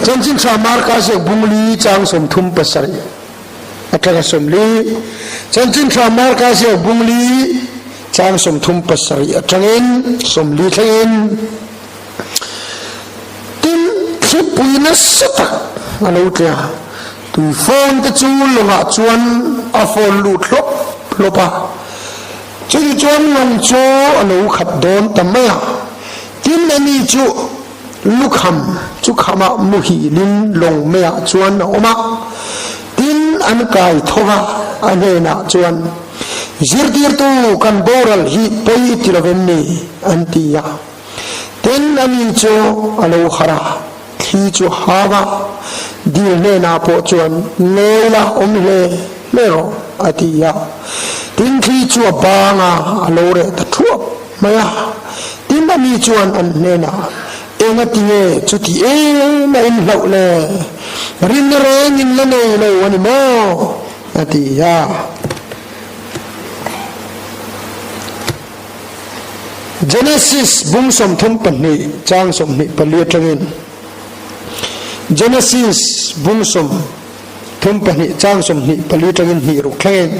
Chanchin Tha Marka ziak bung li chang 37 atanga 40. Chanchin Tha Marka ziak bung li chang 37 atangin 40 thlengin. Tin, thlipui nasa tak a lo tle a, tui fawn te chu lawngah chuan a fawn lut hlawp hlawp a. Chumi chuan lawng chu a lo khat dawn ta mai a, tin ani chu lukham chu khamah muhilin lawng meiah chuan a awm a. Tin, an kai tho va, a hnenah chuan, Zirtirtu, kan boral hi pawi i ti lo vem ni? an ti a. Tin, ani chu a lo harh a, thli chu a hau a, dil hnenah pawh chuan, Ngawi la, awm hle hle rawh, a ti a. Tin, thli chu a bang a, a lo reh ta thuap mai a. Tin, ani chuan an hnenah, Engatinge chuti em a inhlauh le? Rinna reng in la nei lo a ni maw? a ti a. Genesis bung 32 chang 24 atangin Genesis bung 32 chang 24 atangin hnih ruk thlengin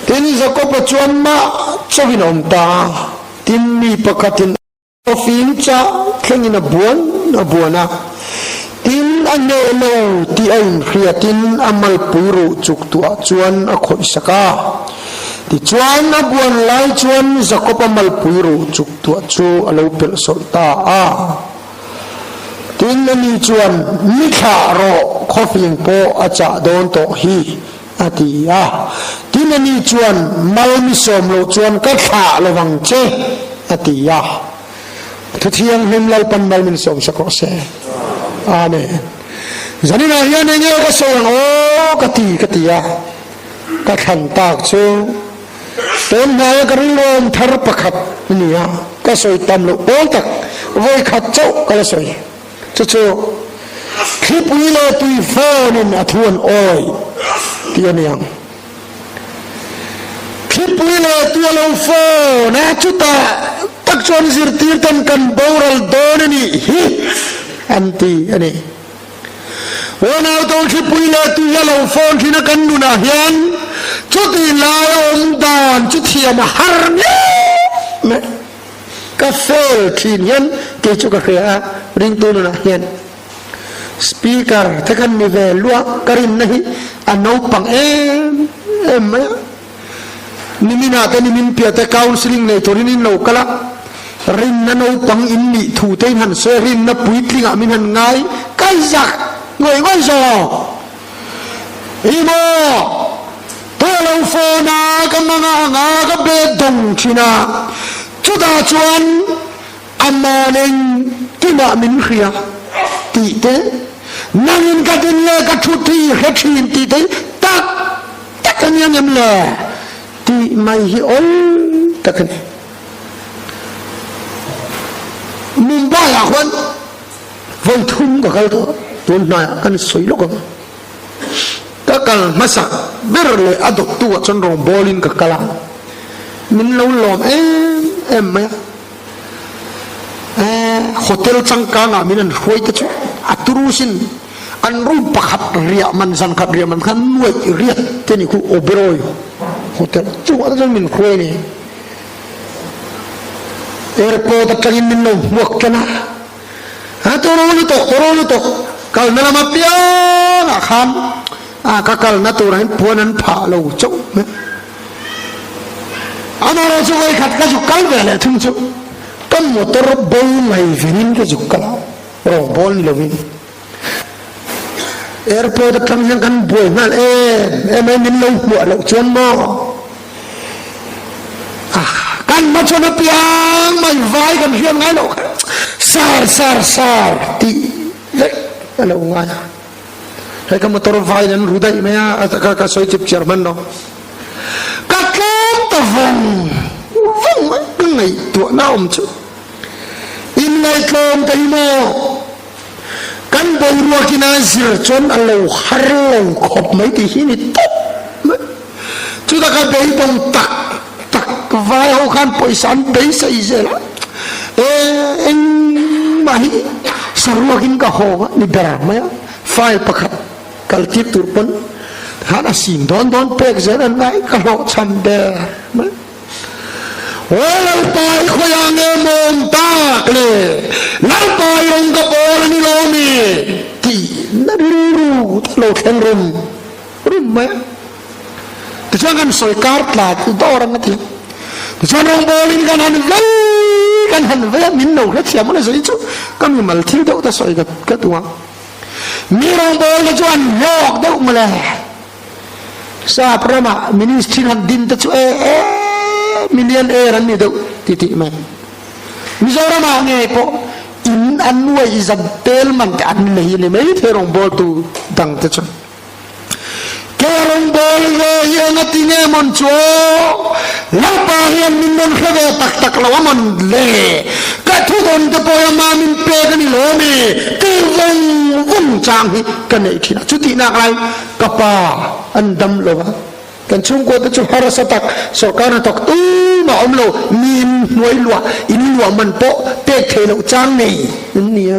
Tin Jakoba chuan mah chauhin a awm ta a, tin mi pakhatin a fim chah thlengin a buan a buan a, tin a hneh lo tih a inhriatin a malpui ruh chuk tuah chuan a khawih sak a. Tichuan a buan lai chuan Jakob-a malpui ruh chuk tuah chu a lo pelh sawlh ta a. Tin ani chuan, Mi thlah rawh, khawfing pawh a chah dawn tawh hi, a ti a. Tin ani chuan, Mal mi sawm loh chuan ka thlah lo vang che, a ti a. Thu thianghlim Lalpan mal min sawm sak rawh se. Amen. Zaninah hian enge ka sawi ang aw ka ti ka ti a. Ka thlan tak chu tun hnaia ka rilruam thar pakhat a ni a, ka sawi tam loh pawl tak vawi khat chauh ka la sawi. Chu chu thlipui leh tui fawnin a thu an awi tih a ni ang. Thlipui leh tui a lo fawn a, chutah tak chuan zirtir ten kan boral dawn a nih hi an ti a ni. Unau to thlipui leh tui a lo fawn thin a kan nunah hian chuti lai a awm dan chu thiam a har ngei mai. Ka fail thin hian kei chu ka hria a, ringtu nunah hian speaker te khan ni ve luah ka rinna hi a naupang em em mai a. Niminah te nimin piah te counselling nei turin in lo kal a, rinna naupang in nih thu te in han sawi a, rinna puitlingah min han ngai kai zak ngawih ngawih zawk. Ih maw, tawh lo phone a ka hmang a anga ka be dawng thin a, chutah chuan Aman engkimah min hria tih te, nangin ka din leh ka thut hi i hre thin tih te hi tak tak a ni ang em le tih mai hi awl tak a ni. Mumbai ah khuan vawi thum ka kal tawh, tun hnaiah kan sawi lawk ang. Ka kal hmasak ber leh a dawttu ah chuan rawngbawlin ka kal a, min lo lawm em em mai a. Hotel changkangah min an hruai te chu a turu sin an room pakhat riah man zan khat riah man khan nuaih riat te ni khu Oberoi hotel chungah te chuan min hruai ni airport atangin min lo hmuak tan a a turu lutuk turu lutuk kalna lama piangah khan a ka kalna turah hian puan an phah lo chauh mai. Amaherawh chu vawikhat ka zuk kal ve leh thung chu ka motor bo mai venin ka zuk kal a, rawngbawl ni lovin. Airport atang hian kan buai nghal em em a, min lo hmuah loh chuan maw kan hmachhawn apiang mai vai kan hriat ngai loh kha sar sar sar tih vek a lo ngai a. Hei ka motor vai in an ru daih mai a, ka ka sawi chip chiar hman lo. Ka tlawm ta vawng vawng mai ka ngaihtuahna awm chu. In ngaihtlawm ta hi maw? Kan boruak in a zir chuan a lo har lo khawp mai tih hi ni tawp mai. Chutah ka beidawng tak tak vai ho khan pawisa an beisei zel a, e engmah hi. Saruakin ka hawng a ni ber mai a, file pakhat kal tir tur pawn khan a sing dawn dawn pek zel an ngai ka hlawhchham ber mai. Aw Lalpa i khawiah nge mawm tak le, Lalpa i rawn ka pawl a ni lo mi? tih na rilru te lo thleng rum rum mai a. Tichuan kan sawi kar tla chu dawr ang a ti. Tichuan rawngbawlin kan han vei kan han vei a, min lo hrethiam a ni sawi chu ka mimal thil deuh te sawi ka duh a. Mi rawngbawl te chu an hlawk deuh mawle. Sap ramah ministry han din te chu e e million air an ni deuh ti tih mai. Mizoramah ngei pawh in an nuai zat tel man te an lei a ni mai thei rawngbawltu dang te chu. Ke rawngbâwl ve hi eng a ti nge mawn chu aw? Lalpa hian min rawn hre ve tak tak lo a mawn le? Ka thudawn te pawh hi ama min pek a ni lo mi? Tih vawng vawng chang hi ka neih thin a. Chutih nak lai ka pa an dam lo va, kan chhungkua te chu harsa tak, sawrkar hnathawk tumah awm lo, mi in hnuai luah, in luah man pawh pek theih loh chang nei an ni a.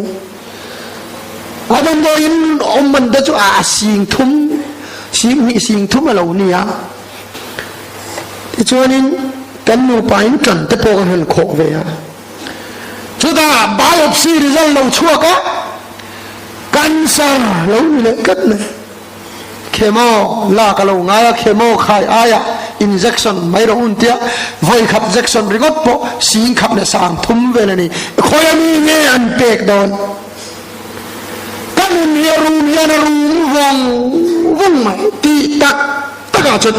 A damdawiin awm man te chu a sing thum, sing hnih sing thum a lo ni a. Tichuanin kan nupa in ṭan te pawh kan han khawh ve a. Chutah biopsy result lo chhuak a, cancer lo ni leh tlat mai. Chemo lak a lo ngai a, chemo khai aia injection mai rawh un tia vawi khat jection ringawt pawh sing khat leh sang thum vel a ni. Khawi a mi nge an pek dawn? Ka nun hi a rum hian a rum vawng vawng mai tih tak takah chuan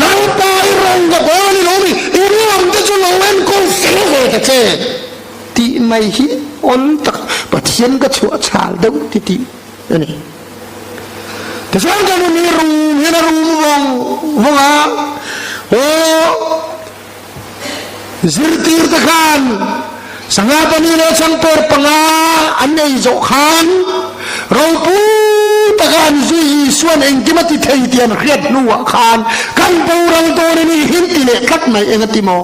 Lalpa i rawn ka bawl a ni lo mi, i ruam te chu lo enkawl fel ve ta che tih mai hi awl tak Pathian ka chhuah chhal deuh ti tih a ni. Tichuan kan nun hi rum hian a rum vawng vawng a, aw zirtir te khan sangha pahnih leh changper panga an ei zawh khan ropui taka an zui Isuan engkim a ti thei tih an hriat hnuah khan kan boral dawn a ni hin ti leh tlat mai eng a ti maw?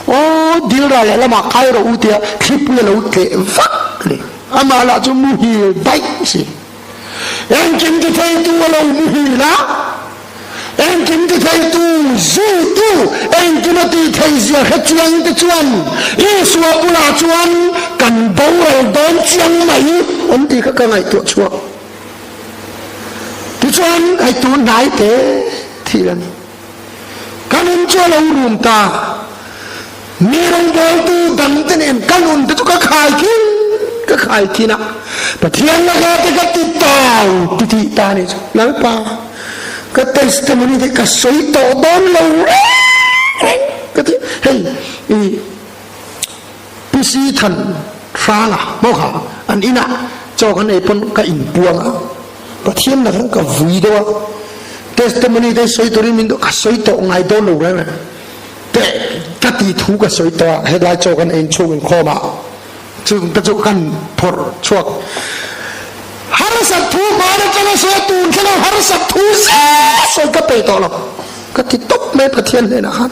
Aw dilra lehlamah kai rawh u tia thlipui a lo tleh vak a ni. Amah lah chu muhil daih a si. Engkim ti theitu a lo muhil a, engkim ti theitu zuitu, engkim a tih theih zia hre chiang te chuan Isua bulah chuan kan boral dawn chiang mai awm tih kha ka ngaihtuah chhuak. Tichuan hei tun hnai te thil a ni. Ka nun chu a lo rum ta. Mi rawngbawltu dangte nen ka nun te chu ka khai khin ka khai khin a. Pathian laka te ka ti tau ti tih ta ni chu. Lalpa, ka testimony te ka sawi tawh dawn lo reng reng ka ti. Hei, i PC Than Hranga maw kha an inah chaw kan ei pawn ka inpuang a. Pathian lakah ka vui deuh a, testimony te sawi turin min duh, ka sawi tawh ngai dawn lo reng reng. Te ka ti thu ka sawi tawh a, helai chaw kan ein chhung inkhawm ah chung te chu kan phawrh chhuak. Harsat thu hmaan atanga sawi a, tun thlenga harsat thu zel sawi ka peih tawh lo. Ka ti tawp mai Pathian hnenah khan.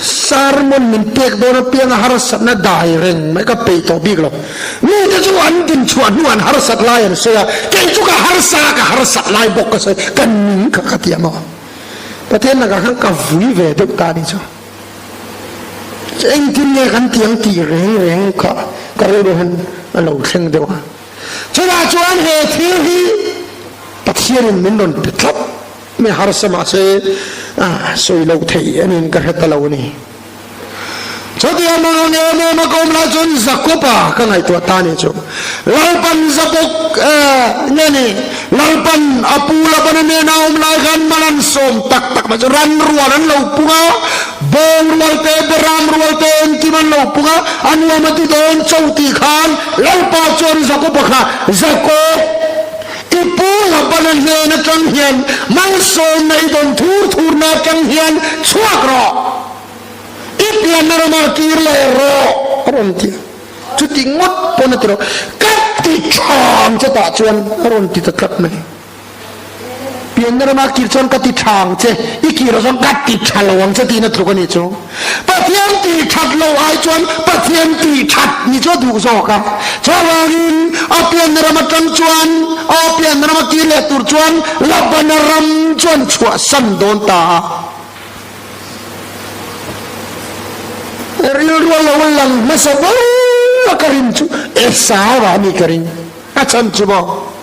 Sermon min pek dawn apianga harsatna dai reng mai ka peih tawh bik lo. Mite chu an din chhuah hnu an harsat lai an sawi a, kei chu ka harsa a, ka harsat lai bawk ka sawi, ka ning kha ka ti a maw. Pathian lakah khan ka vui ve deuh ta a ni chu. Engtin nge kan ti ang tih reng reng kha ka rilru hian a lo thleng deuh a. Chutah chuan he thil hi Pathianin min rawn pe tlat. Mi harsa mahse a sawi loh theih a niin ka hre ta lo a ni. Chutia mang ang em em a ka awm lai chuan Jakob-a ka ngaihtuah ta a nih chu. Lalpan Zabok nge ni Lalpan a pu Labana nena a awm lai khan mal an sawm tak tak mai chu ran rual an lo pung a, bawng rual te, beram rual te engkim an lo pung a, a nuam a ti dawn cho tih khan Lalpa chuan Jakob-a kha Jakob, I pu Labana hnen atang hian malsawmna i dawn thur thurna atang hian chhuak rawh, i pianna ramah kir leh rawh a rawn ti a. Chuti ngawt pawn a ti lo, ka ti tha ang che tah chuan a rawn ti ta tlat mai. Pianna rama kir chuan ka ti tha ang che, i kir ah chuan ka ti tha lo ang che tiin a tluk a nih chu. Pathian tih that lo ai chuan Pathian tih that ni chu a duh zawk a. Chuvangin a pianna ram atang chuan a pianna rama kir leh tur chuan Labana ram chuan chhuahsan dawn ta a. Rilru a lo lang hmasa ber a ka rin chu Esau ah a ni ka ring. A chhan chu maw?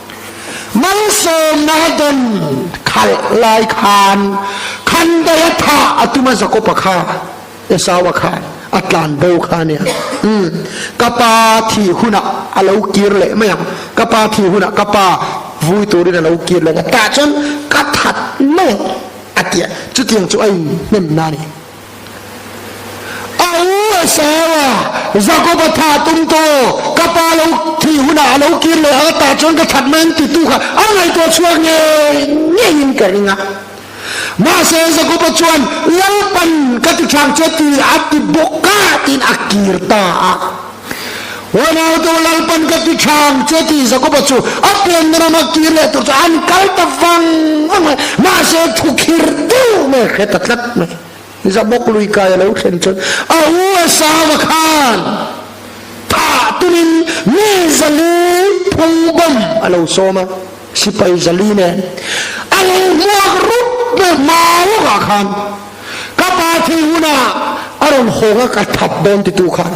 Malsawmna dawn khalh lai khan Khandaia thah a tum a Jakob-a kha Esau-a khan a tlan bo kha a nia. Umm, ka pa thih hunah a lo kir leh mai ang, ka pa thih hunah ka pa vui turin a lo kir leh ang a, tah chuan ka that mai ang a ti a, chutiang chu a inhnemna a ni. A u Esau-a Jakob-a thah tum tawh, ka pa lo thih hunah a lo kir leh ang a tah chuan ka that mai ang titu kha a ngaihtuah chhuak ngei ngeiin ka ring a. Mahse Jakob-a chuan, Lalpan ka ti thlang che ti a ti bawk a tiin a kir ta a. Huanautu Lalpan ka ti thlang che ti Jakob-a chu a pianna rama kir leh tur chu an kal ta vang vang mai. Mahse thukhir deuh mai a hre ta tlat mai. Zabawk lui kai a lo thlen chuan a u Esau-a khan thah tumin mi zali phubawm a lo sawm a, sipai zali nen a lo hmuak rup mai hma lawkah khan ka pa thil hunah a rawn hawng a ka that dawn titu khan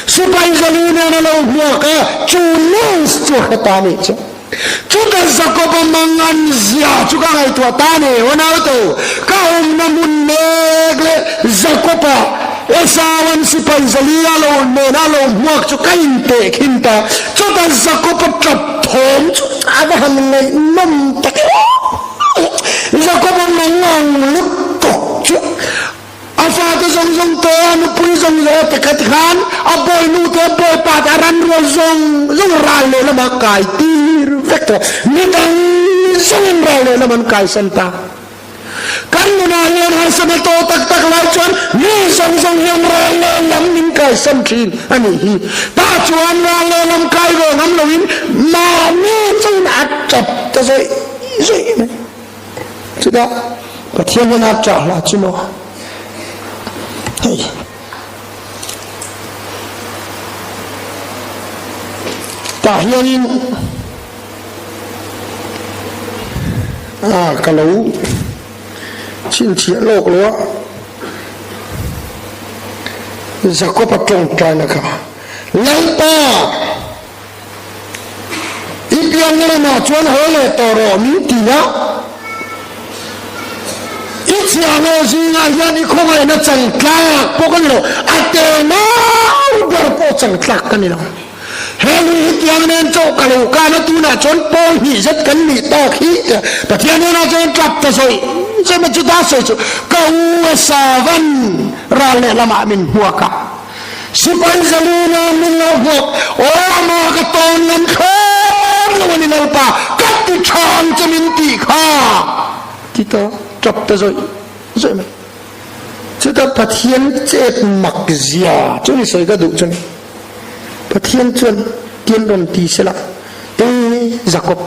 sipai zali nen a lo hmuak a, chu news chu a hre ta a nih chu. Chuta Jakoba mangan zia chu ka ngaihtuah ta a ni, Ronaldo, ka awmna hmun mek leh Jakoba Esauan sipai Zalia lo nena lo hmuak chu ka inteh khin ta. Chuta Jakoba tap thawm chu a va han ngaihnawm tak em! Jakoba mangang lutuk chu A fate zawng zawng te, a nupui zawng zawng te khat khan a bawinu te, a bawipa te, a ranrual zawng zawng ral lehlam a kai tir vek tawh. Midang zawngin ral lehlam an kaisan ta. Kan nunah hian harsatna tawh tak tak lai chuan mi zawng zawng hian ral lehlam min kaisan thin a nih hi. Tah chuan ral lehlam kai ve ngam loin mahni chauhin a tap ta zawih zawih mai. Chutah Pathian hian a ṭah hlah chu maw? Hei. Tah hianin a ka lo chhinchhiah lawk lo a, Jakob-a ṭawngṭaina kha, Lalpa! I pianna lamah chuan haw leh tawh rawh min ti a, i chhiahhlawh zingah hian i khawngaihna chang tlak pawh ka ni lo, a tenau ber pawh chang tlak ka ni lo. He lui hi tiang nen chauh ka lo kan a, tunah chuan pawl hnih zet kan nih tawk hi tia Pathian hnenah chuan tlap ta zawih zawih mai chu ta sawi chu ka u Esavan ral lehlamah min hmuak a. Sipai Zalina min lo hmuak, Aw amah ka tawn ngam thlawm lo a ni Lalpa, ka ti tha ang che min tih kha ti ta tap ta zawih zawih mai. Chutah Pathian chet mak zia chu ni sawi ka duh chu ni. Pathian chuan tian rawn ti sela, E Jakob,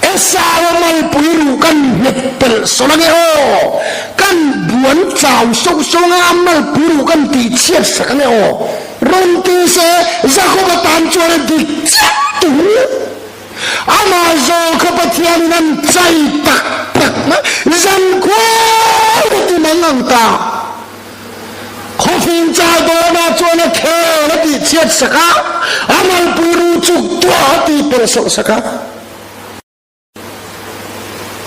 Esau malpui ruh kan nghet pelh sawn ange aw, kan buan chau soh soh anga a malpui ruh kan tih chhiat sak ange aw, rawn ti se Jakob-a tan chuan a dik chiah tur. Amah zawh kha Pathianin an chai tak tak mai, zankhuai ka ti mang ang ta. Khawfing chai dawnah chuan a khel a tih chhiat sak a, a malpui ru chuk tuah a tih pelh sawh sak a.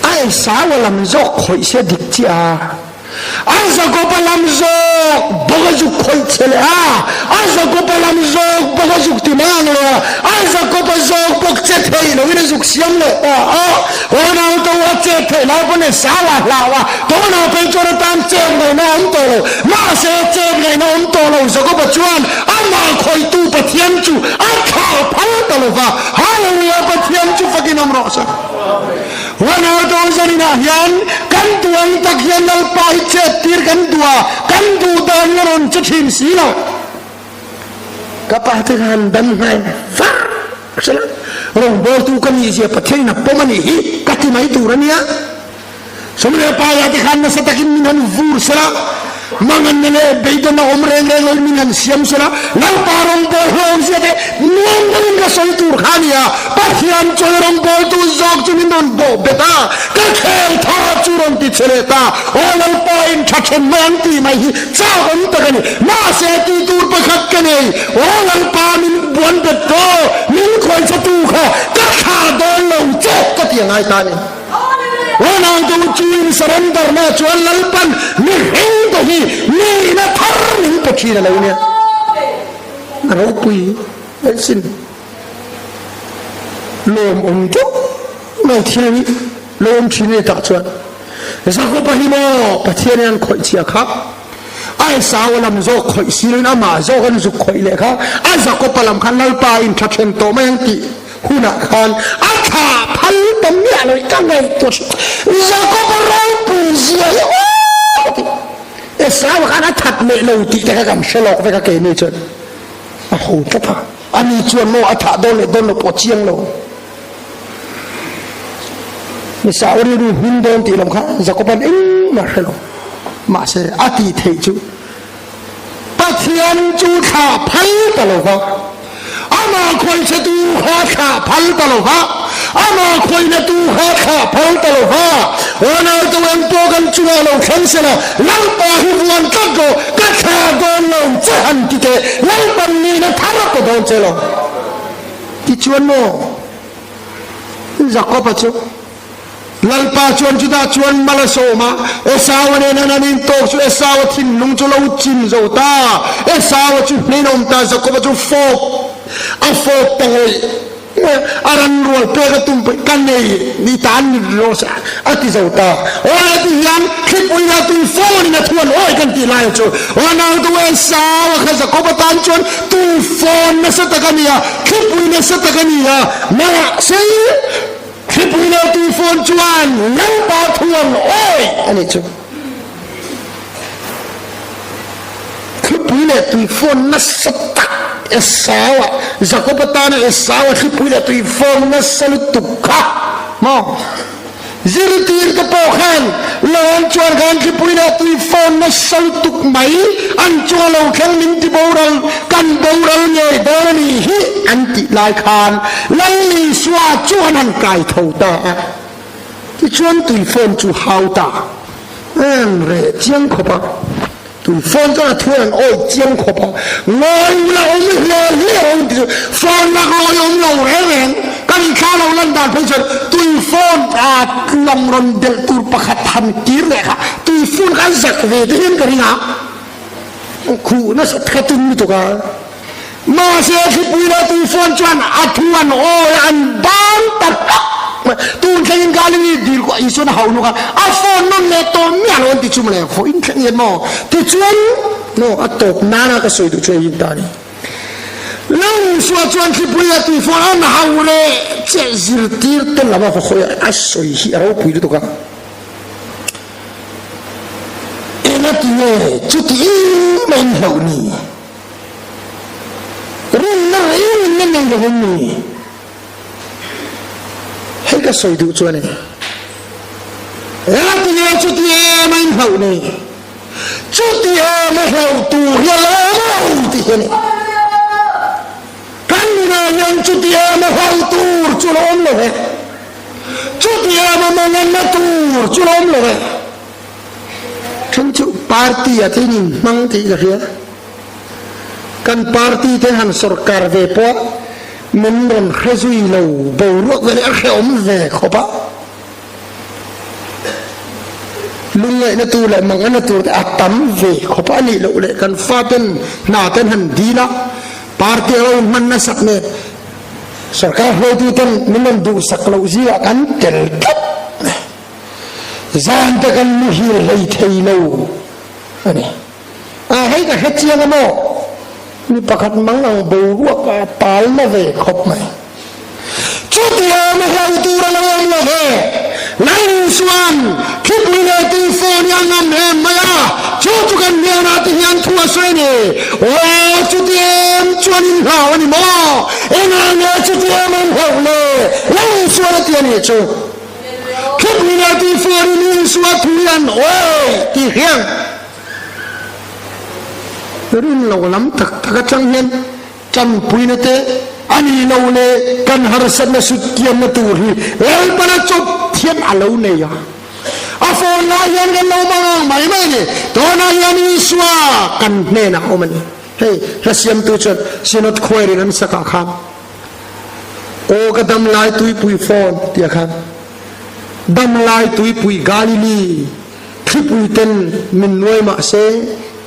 A Esau a lam zawk khawih se dik chiah a, a Jakob a lam zawk bawk a zuk khawih che leh a, a Jakob a lam zawk bawk a zuk ti mai ang lo a, a Jakob a zawk bawk che theih loin a zuk siam leh ta a. Unau to a chet theih lai pawn Esau a hlau a, tunah phei chuan atan chet ngaihna a awm tawh lo. Mahse chet ngaihna awm tawh lo Jakoba chuan amah khawihtu Pathian chu a thlah phal ta lo va. Hallelujah! Pathian chu fakin awm rawh se. Unau to zaninah hian kan duh ang tak hian Lalpa hi chet tir kan duh a, kan duh dan hian rawn che thin si lo. Ka pa te khan dam nghal far sela. Rawngbawltu ka nih zia Pathianin a pawm a nih hi ka ti mai tur a nia. Sawmleh Paia te khan nasa takin min han vur sela, manganna leh beidawn a awm reng reng loin min han siam sela, Lalpa rawngbâwl hlawm zia te nuam deuhin ka sawi tur kha a ni a, Pathian chawi rawngbâwltu zawk chu min rawn bawh bet a, ka khel thar chu rawn ti che leh ta, Aw Lalpa in tha then mai ang tih mai hi chak awm tak a ni, mahse tih tur pakhat ka nei, Aw Lalpa min buan bet tawh, min khawichhetu kha ka thlah dawn lo che ka ti a ngai ta a ni. Ronaldo chu in surrender na chuan Lalpan mihring te hi nihna thar min pe thin a lo nia. A ropui alsin lawmawm deuh mai thil hi lawm thin a ni tak chuan Jakoba hi maw Pathian in an khawih chhia kha a Esau lam zawk khawih siloin amah zawk an zuk khawih leh kha a Jakoba lam khan Lalpa in tha then tawh mai ang tih hunah khan a thlah phal ta miah lo i ka ngaihtuah hrim. Jakob-a ropui zia hi aw ka ti. Esau-a khan a that leh lo tih te kha kan hre lawk vek a keini chuan a ho tlat a. Ani chuan maw a thah dawn leh dawn lo pawh a chiang lo. Esau-a rilru hmin dawn tih lam kha Jakob-a'n engmah a hre lo. Mahse a tih theih chu Pathian chu thlah phal ta lo va, amah khawichhetu kha thlah phal ta lo va, amah khawinatu kha thlah phal ta lo va. Ronaldo eng pawh kan chungah lo thleng se la, Lalpa hi vuan tlat rawh, ka thlah dawn lo che han ti teh, Lalpan nihna thar a pe dawn che lo. Tichuan maw Jakob-a chu Lalpa chuan chutah chuan mal a sawm a, Esau-a nen an han intawk chu Esau-a thinlung chu lo chim zo ta. Esau-a chu hnen a awm ta, Jakob-a chu fawp a fawp ta ngawih a ran rual pek a tum pawh ka nei ni ta an ni lo se a ti zo ta. Aw le ti hian thlipui leh tui phone in a thuan awi kan tih lai chu aw nau tu Esau-a kha Jakob-a tan chuan tui phone nasa tak a ni a, thlipui nasa tak a ni a, mahse Thlipui leh tuifawn chuan Lalpa thu an awih a nih chu. Thlipui leh tuifawn nasa tak Esau-a, Jakob-a tana Esau-a thlipui leh tuifawn nasa lutuk kha maw? Zirtir te pawh khan lawm chuan khan thlipui leh tuifawn nasa lutuk mai an chunga lo thleng min ti boral, kan boral ngei dawn a nih hi an tih lai khan Lal Isua chu an han kai tho ta a, tichuan tui phone chu hau ta an reh chiang khawp a, tui phone chuan a thu an awih chiang khawp a, ngawi la awm hle hle awm ti chu phone lak lawi awm lo reng reng, kan inthla lo lan dan phei chuan tui phone a lawng rawn delh tur pakhat han kir leh kha tui phone kha an zak ve te hian ka ring a, khuh nasa kha tum lutuk a. Mahse thlipui leh tuifawn chuan a thu an awi a, an ban ta hlak mai. Tun thlengin Galilee dil kawh Isuan a hauh hnuk a, a phone nawn leh tawh miah lo an ti chu mawle, khawiin thleng hian maw? Tichuan, maw a tawp nana ka sawi duh chu hei hi ta a ni. Lo Isua chuan thlipui leh tuifawn an hauh leh chiah zirtir te lam a va hawi a, a sawi hi a ropui lutuk a. Engatinge chuti em a inhlauh ni? Rinna reng in la nei lo em ni? Hei ka sawi duh chu a ni. Engati nge chuti em a inhlauh ni? Chuti em a hlauh tur hi a lo awm lo tih hi a ni. Kan nunah hian chuti em a hlauh tur chu lo awm lo ve. Chuti em a manganna tur chu lo awm lo ve. Then chu party ah te in inhmang tih ka hria. Kan party te han sorkar ve pawh min rawn hre zui lo boruak ve leh a hrehawm ve khawp a. Lungngaihna tur leh manganna tur te a tam ve khawp a, a nih loh leh kan faten hna ten han dil a, party a lo inhman nasat nen sorkar hruaitu ten min rawn duhsak loh zingah kan tel tlat. Zan te kan muhil hlei thei lo a ni. A hei ka hre chiang a maw? Mi pakhat mang ang boruak a tal na ve khawp mai. Chutiang a hlau tur a lo awm lo ve. Lal Isua'n thlipui leh tui phone hi a ngam em mai a, chu. chu kan hnenah te hian thu a sawi a ni. Aw, chuti em chuan in hlau a ni maw? Engah nge chuti em an hlauh le? Lal Isua a ti a nih chu. Thupui leh tihfuarin Isua thu hian awi tih hian rin lo lam tak tak atang hian tanpuina te a nih lo leh kan harsatna sut kiamna tur hi Lalpana chawp thian a lo nei a. A phone lai hian kan lo hmang ang mai mai a ni. Tunah hian Isua kan hnenah a awm a ni. Hei hla siamtu chuan Synod Choir in an sakah khan Aw ka dam lai tuipui phone tia khan dam lai tuipui Galilee thlipui ten min nuai mah se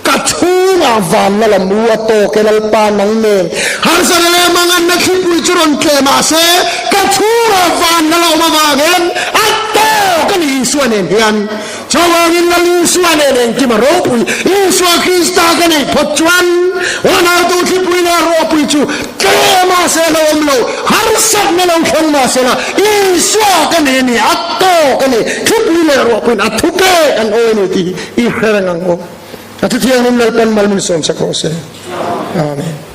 ka chhungah vanna la mu a tawk e Lalpa nang nen harsatna leh manganna thlipui chu rawn tleh mah se ka chhungah vanna la awm avangin a tawk a ni Isua nen hian Chuvangin Lal Isua nen engkim a ropui Isua Krista ka neih phawt chuan Ronaldo thlipui leh ropui chu tlem mahse a lo awm lo, harsatna lo thleng mahse la Isua ka nei a ni, a tawk a ni, thlipui leh ropui in a thu pek an awi a ni tih hi i hre reng ang aw. A thuthiangin Lalpan mal min sawmsak rawh se. Amen.